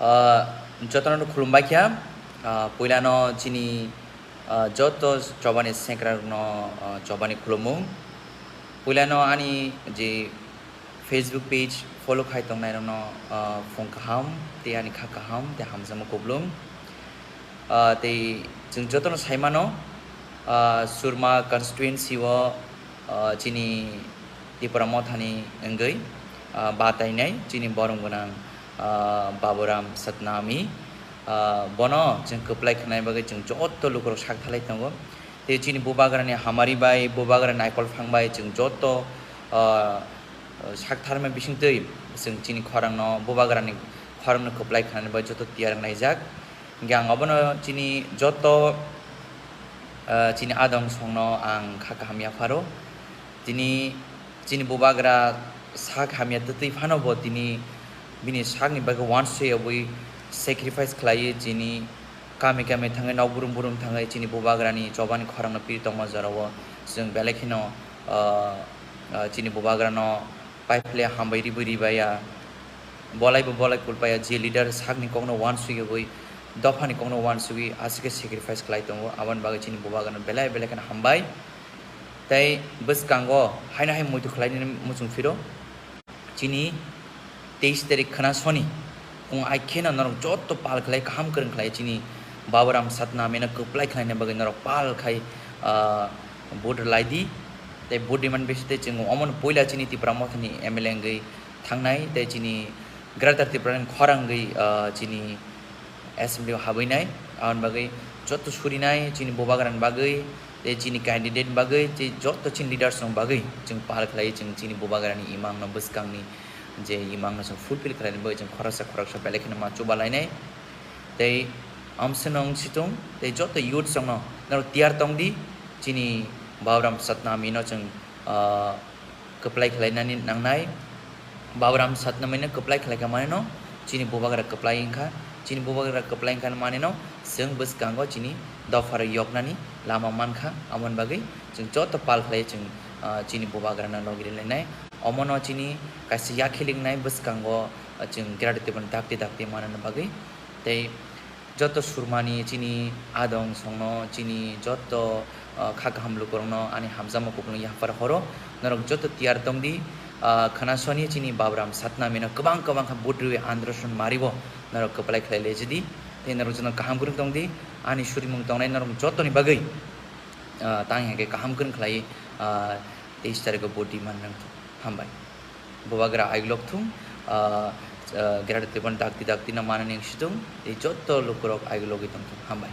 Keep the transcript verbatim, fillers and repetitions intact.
Ah, jotono khulumbai kha. Ah, puilano chini, ah, joto chobani sengkrak rokno, ah, chobani khulumung. Puilano ani je Facebook page follow khai tongnai rokno, ah, phung kaham, tei ani kha kaham, tei hamjakma kuplung. Ah, tei chwng jotono sai mano, ah, Surma constituency o, ah, chini Tipra Mothani wngwi, ah, batainai chini borom gwnang, ah, Baburam Satnami. Ah, bono chwng kwplai khnani bagwi chwng joto lukurok sak thalai tongo. Tei chini bubagrani hamari bai, bubagra naikol phang bai chwng joto, ah, sak tharma bisingtwi chwng chini khorangno, bubagrani khorangno kwplai khnani bagwi joto tiyar wnglaijak. Hingke ang obono chini joto, ah, chini adong songno ang kha kaham yapharo. Tini chini bubagra sak hamya twtwi phano bo tini bini sakni bagwi wansoi obwi sacrifice khlaiwi chini kami kami thangwi nok burum burum thangwi chini bubagrani chobani khorangno piri tongma jorao chwng belai kheno, ah, ah, chini bubagrano paiphle hambai ribwi ribaiya. Bolai bo bolai kulpaya, je leader sakni kokno wansugwi, dophani kokno wansugwi, aswk khe sacrifice khlai tongo. Aboni bagwi chini bubagrano belai belai kheno hambai. Tei bwskango haino hai muitu khlainani muchung phiro. Chini teis tarik khwna soni, kung ai kheno norok joto pal khlai, kaham kwrwng khlai chini Baburam Satnamino kwplai khlaina bagwi norok pal khai, ah, vote rwlai di. Tei vote rwmani bisingtwi chwng omono puila chini Tipra Mothani M L A wngwi thangnai, tei chini Greater Tripura ni khorang wngwi, ah, chini assembly o habwi nai. Aboni bagwi joto surinai chini bubagrani bagwi, tei chini candidate ni bagwi, tei joto chini leaders rok bagwi chwng pal khlai, chwng chini bubagrani imang no bwskang ni je imang no chwng fulfill khlaina bagwi chwng khoroksa khoroksa belai kheno ma chuba lainai. Tei amswk no wng situng, tei joto youths rok no norok tiyar tong di, chini Baburam Satnami no chwng, ah, kwplai khlainani nangnai. Baburam Satnamino kwplai khlaikha manino chini bubagra kwplai wngkha. Chini bubagra kwplai wngkha manino chwng bwskango chini dopharo yoknani lama mankha. Aboni bagwi chwng joto pal khlai chwng, ah, chini bubagrano logi rwlainai. Omono chini kaisa yakhilik wngnai bwskango, ah, chwng Greater Tipraland dakti dakti manani bagwi. Tei joto surmani chini adong songno, chini joto, ah, kha kaham lukurokno ani hamjakma kupulung yaphar horo. Norok joto tiyar tong di, ah, khwna soni chini Baburam Satnamino kwbang kwbang kha vote rwi androson maribo norok kwplai khlai lejidi. Tei norok joto kaham kwrwng tong di, ani surimung tongnai norok jotoni bagwi, ah, tang hingke kaham kwrwng khlai, ah, teis tarikho vote di man nang thung. Hambai. Bubagra aigulok thung, ah, ah, Greater Tipraland dakti dakti no manani wng situng, tei joto lukurok aigulogwi tong thung. Hambai.